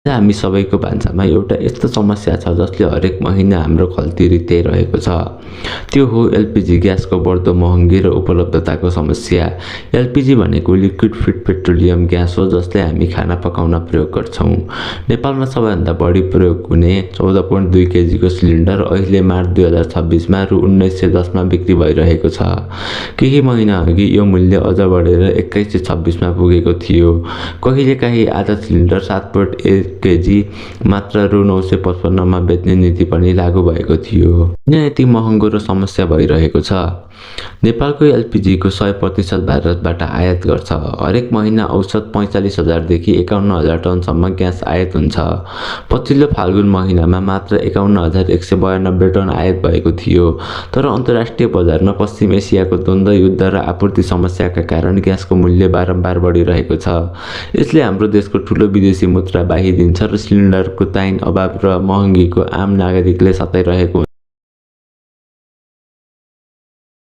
हामी सबैको भान्सामा एउटा यस्तो समस्या छ जसले हरेक महिना हाम्रो खल्ती रित्याइरहेको छ। त्यो हो एलपीजी ग्यासको बढ्दो महँगी र उपलब्धताको समस्या। एलपीजी भनेको लिक्विड फिड पेट्रोलियम ग्यास हो जसले हामी खाना पकाउन प्रयोग गर्छौं। नेपालमा सबैभन्दा बढी प्रयोग हुने 14.2 केजीको सिलिन्डर अहिले मार्च 2026 मा रु 1910 मा बिक्री भइरहेको छ। केही महिना अघि यो मूल्य अझ बढेर 2126 मा पुगेको थियो। कहिलेकाहीँ आधा सिलिन्डर 7.1 केजी मात्र रु 955 मा बेच्ने नीति पनि लागू भएको थियो। किन यति महँगो र समस्या भइरहेको छ? नेपालको एलपीजीको 100% भारतबाट आयात गर्छ। हरेक महिना औसत 45,000 देखि 51,000 टनसम्म ग्यास आयात हुन्छ। पछिल्लो फाल्गुन महिनामा मात्र 51,192 टन आयात भएको थियो। तर अन्तर्राष्ट्रिय बजारमा पश्चिम एसियाको द्वन्द्व युद्ध र आपूर्ति समस्याका कारण ग्यासको मूल्य बारम्बार बढिरहेको छ। यसले हाम्रो देशको ठूलो विदेशी मुद्रा बाहिदिन्छ र सिलिन्डरको ताइन अभाव र महँगीको आम नागरिकले सताइरहेको